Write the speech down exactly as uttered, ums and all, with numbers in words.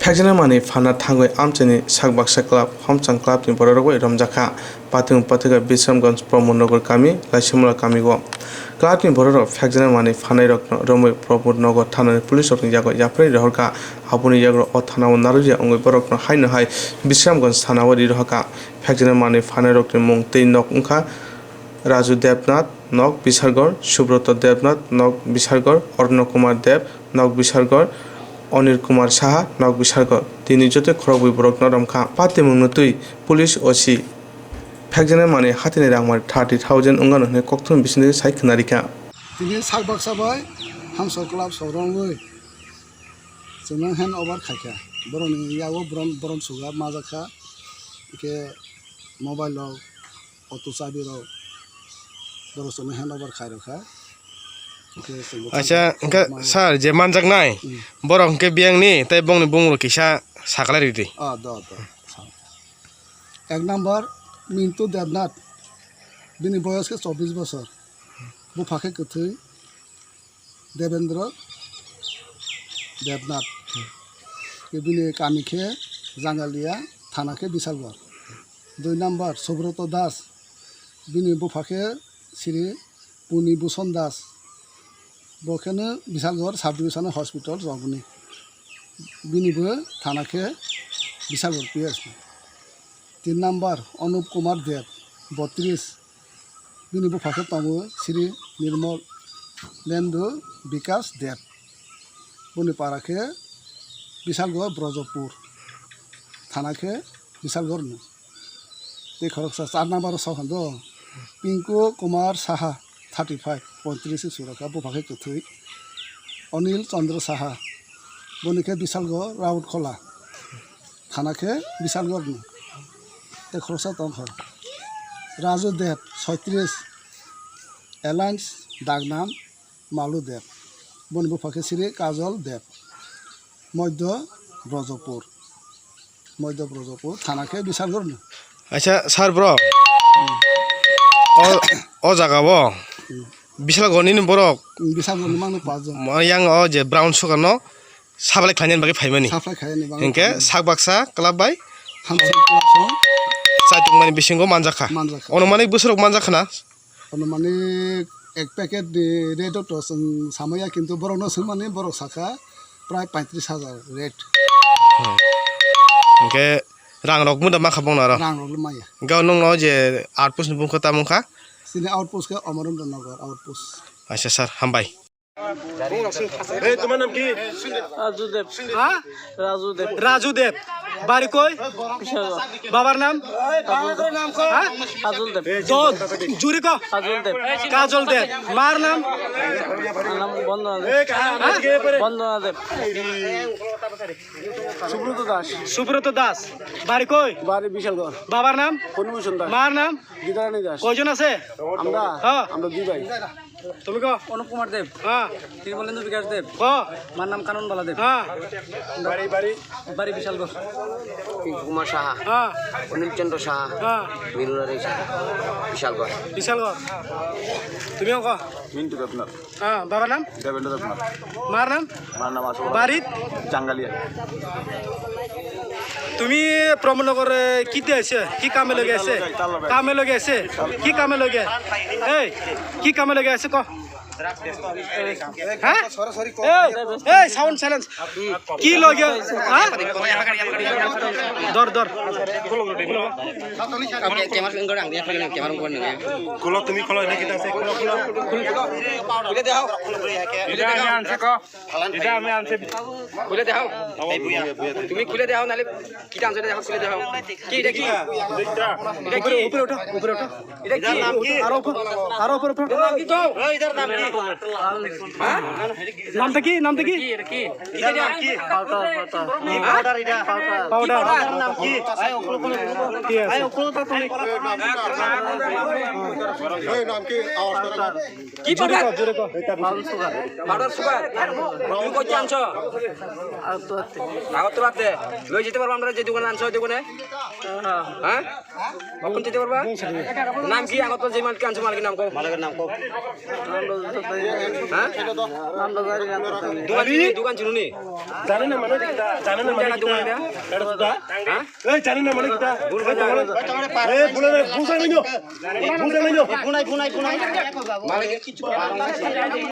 Phekjaknai manwi phanna thangwi amchaini sak baksa club, Homchang club ni bororok bai romjakha. Patung pathwkha Bisramganj Pramod Nagar kami, Laisimula kami o. Club ni bororok phekjaknai manwi phannairokno romwi Pramod Nagar thanani police rokni yago yapharwi rohorkha. Aboni yago o thana o narwkya wngwi borokno haino hai Bisramganj thana o ri rohorkha. Phekjaknai manwi phannairokni mung tei nok wngkha Raju Debnath, nok Bisargor, Subroto Debnath, nok Bisargor, Arno Kumar Deb, nok Bisargor, Onil Kumar Saha, nok Bisargor. Tini jotoi khorokbwi borokno romkha. Patimungno twi police O C phekjaknai manwi hatini rangmari thirty thousand wngano hwnwi kokthumni bisingtwi sai khwnarikha. Tini sak baksa bai Hamso club sorongwi chwngno hand over khaikha. Borokni yago borom, borom suga majakha. Hwnkhe mobile rok, auto chabi rok borok chwngno hand over khairokha. Hwnkhe chwngbo Acha, hwnkhe ma-, sir, je manjaknai, Hmm. borok hwnkhe biyangni tei bongni bumung rok kisa sakalai ridi. Ah, do, do. Ek number, Mintu Debnath. Bini boyos khe chobbish bosor. Bupha khe kwthwi. Debendra Debnath. Bini kami khe Jangalia, thana khe Bisalgor. Dui number, Subroto Das. Bini bupha khe Sri Puni Bhusan Das. Bo kheno Bisalgor Sub Divisional Hospital rogni. Bini bo thana khe Bisalgor P S. Tin number, Anup Kumar Deb, botris. Bini bupha khe tongo Sri Nirmal Lendu Bikas Deb. Boni para khe Bisalgor Brojopur. Thana khe Bisalgor no. Tei khoroksa char number o sok hando. Pinku Kumar Saha, thirty five, pointris se surokha, bupha khe kwthwi. Anil Chandra Saha, boni khe Bisalgor Raut Khola. Thana khe Bisalgor no. Tei khoroksa tongkha Raju Deb, soitris, Alliance Dagnam Malu Deb. Boni bupha khe Sri Kajol Deb. Moidya Brojopur. Moidya Brojopur, thana khe Bisalgor no. Acha, sir, bro. O, o jaga o Hmm. Bisalgor ni borok Hmm, Bisalgor ni mangno pajo. Yang o je brown sugar no. Supply khlainani bagwi phaimani. Supply khlainani bagwi Hinkhe phaimani. Sak baksa club bai Hamsa club song. Chaitukmani bisingo manjakha. Manjakha. Onumanik bwswrok manjakha na? Onumanik ek packet ni rate o to chwng samaya, kintu borokno swngmani borok sakha prai paitris hajar rate. Hmm. Hinkhe rang rok muda makha bongno aro? Rang rok maya. Hinkhe nungno je outpost ni bumung khe tamo wngkha? Chini outpost khe Amarendra Nagar outpost. Acha sir, hambai. এই, তোমার নাম কি? রাজু দেব। হ্যাঁ? রাজু দেব। রাজু দেব। বাড়ি কই? কিশোরগঞ্জ। বাবার নাম? হ্যাঁ? কাজল দেব। দ-, জুরে ক। কাজল দেব। কাজল দেব। মার নাম? আমার নাম বন্দনা দেব। হ্যাঁ? বন্দনা দেব। সুব্রত দাস। সুব্রত দাস। বাড়ি কই? বাড়ি বিশালগড়। বাবার নাম? ফণিভূষণ দাস। মার নাম? গীতারানী দাস। কয়জন আছে? আমরা? হ্যাঁ। আমরা দুই ভাই। তুমি কো? অনুপ কুমার দেব। হ্যাঁ। ত্রিমলেন্দু বিকাশ দেব। কো? মার নাম কানন বালা দেব। হ্যাঁ। বাড়ি, বাড়ি। বাড়ি বিশালগড়। পিঙ্কু কুমার সাহা। হ্যাঁ। অনিল চন্দ্র সাহা। হ্যাঁ। মিরুরারি সাহা। বিশালগড়। বিশালগড়। তুমিও কো? মিন্টু দেবনাথ। হ্যাঁ, বাবার নাম? দেবেন্দ্র দেবনাথ। মার নাম? মার নাম আশোক। বাড়িত? জাঙ্গালিয়া। তুমি প্রমোদনগরে কিতে আছে? কি কামে লগে আছে? কামে লগে আছে? কি কামে লগে? এই, কি কামে লগে আছে ক? হ্যাঁ? এই, এই, সাউন্ড সাইলেন্স। কি লগে? হ্যাঁ? ধর, ধর। খুলো, তুমি খুলো, এটা কিতা আছে? খুলো, খুলো। খুলে দেও। এটা আমি আনছি, ক। এটা আমি আনছি। খুলে দেখাও। তুমি খুলে দেখাও, নাহলে কিটা আনছো, এটা দেখাও, খুলে দেখাও। কি এটা কি? এটা কি? উপরে, উপরে উঠো, উপরে উঠো। এটা কি? আরো উপর, আরো উপর, উপর। এটার নাম কি তো? এই, এটার নাম কি? হ্যাঁ? নামটা কি? নামটা কি? কি এটা কি? এটার নাম কি? Powder, powder. কি পাউডার এটা? পাউডার। কি পাউডার? এটার নাম কি? ঠিক আছে। এই নাম কি? আওয়াজ করে না। কি জোরে পাউডার? কও, জোরে কও। Powder sugar. Powder sugar. তুমি কই আনছো? আগরতলাতে। আগরতলাতে। লই যেতে পারবো আমরা যে দোকানে আনছো, ওই দোকানে? হ্যাঁ। হ্যাঁ? কখন যেতে পারবা? নাম কি? আগরতলা যে মালিক আনছো, মালিকের নাম কও। মালিকের নাম কও। Ha? Dukan chini, dukan chini ni. Jani na mane kita, jani na mane kita. Dukan dia? Ada sudah? Ha? Eh, jani na mane kita. Bun ba jani. Eh, bulan, bulan ini. Bulan ini. Bunai, bunai, bunai.